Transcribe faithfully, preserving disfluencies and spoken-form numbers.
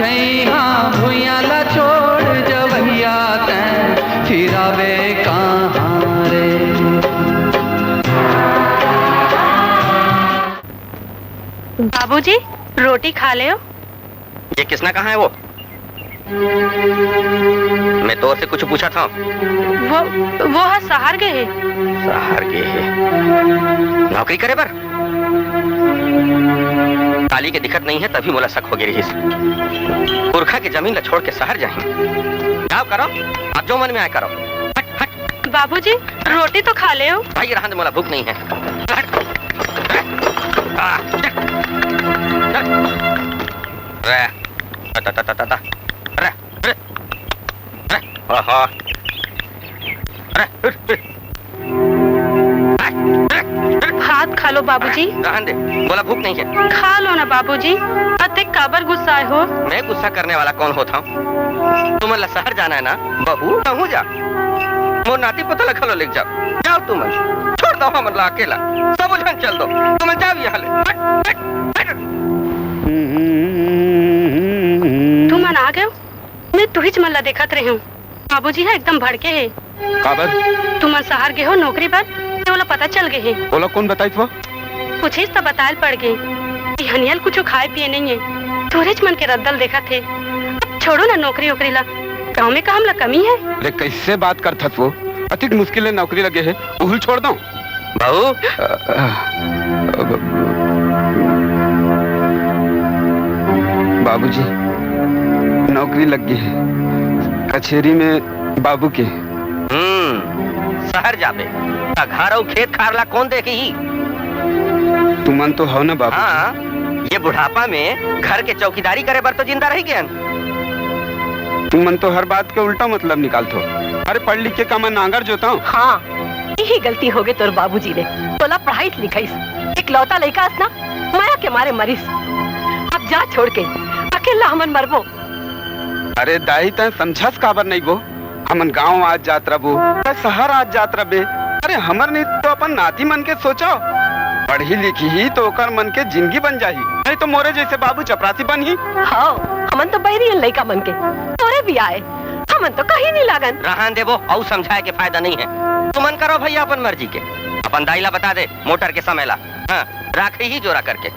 छैहा भुइयां ला छोड़ जवैया तैं फिरावे कहाँ रे। बाबूजी, रोटी खा ले। ये किसना कहाँ है वो? मैं तोर से कुछ पूछा था। वो, वो हा शहर गए है। शहर गए है? नौकरी करे बर? काली के दिखत नहीं है, तभी मोला शक हो गई रहिस। पुरखा के जमीन ला छोड़ के शहर जाए। जाओ करो, आप जो मन में आए करो। हट, हट। बाबूजी, रोटी तो खा ले। भाई, रहन दे, मोला भूख नहीं है। हट। आ, चल। चल। रे, ता, ता, ता, ता, ता। रे, रे, रे, आहा। रे, रे, रे। भात खा लो बाबूजी। रहन दे, मोला भूख नहीं है। खा लो ना बाबूजी, अतेक काबर गुस्साए हो? मैं गुस्सा करने वाला कौन होता हूँ? तुमन ला शहर जाना है ना, बहू, तहूँ जा। मोर नाती पोता ला घलो लेके जाओ। जाओ तुमन, छोड़ दो हमन ला अकेला। सबो झन चल दो। तुमन जाओ यहाँ ले। हट, हट, हट। तुमन आ गए हो? मैं तुहिच मन ला देखत रहे हूँ। बाबूजी हा एकदम भड़के हे। काबर? तुमन शहर गे हो नौकरी बर, ते ओला पता चल गे हे। ओला कौन बताइस वो? पूछिस त बतायल पड़ गे। बिहनिया ल कुछु खाए पिए नइ हे। तोरेच मन के रद्दा ल देखत हे। अब छोड़ो ना नौकरी ओकरी ला। गाँव में का हमला कमी हे? रे, कैसे बात करथस वो? अतिक मुश्किल ले नौकरी लगे हे, उहुल छोड़ दो। बहू। अ, अ, बाबूजी, नौकरी लग गई है कचेरी में बाबू के। हम्म, शहर जाबे, त घर अउ खेत खार ला कौन देखही? तुमन तो हव ना बाबू। हाँ, ये बुढ़ापा में घर के चौकीदारी करे बर तो जिंदा रही गेन। तुमन तो हर बात के उल्टा मतलब निकालथो। अरे, पढ़ लिख के का मैं नांगर जोताऊं? हाँ, यही गलती होगे तोर बाबूजी ले। तोला पढ़ाईस लिखाईस, इकलौता लइका अस ना, मया के मारे मरिस। अब जा छोड़ के, अकेला हमन मरबो। अरे दाई, तैं समझस काबर नहीं वो? हमन गांव आज जात रबो, तैं शहर आज जात रबे। अरे हमर नहीं तो अपन नाती मन के सोचो। पढ़ही लिखही तो ओकर मन के जिंदगी बन जाही, नहीं तो मोरे जैसे बाबू चपरासी बनही। हाँ, हमन तो बैरी हन लइका मन के, तोरे भी आए, हमन तो कहीं नहीं लागन। रहन देबो, अउ समझाए के फायदा नहीं है। तुमन करो भैया अपन मर्जी के। अपन दाई ला बता दे मोटर के समय ला। हाँ, राखे ही जोरा करके।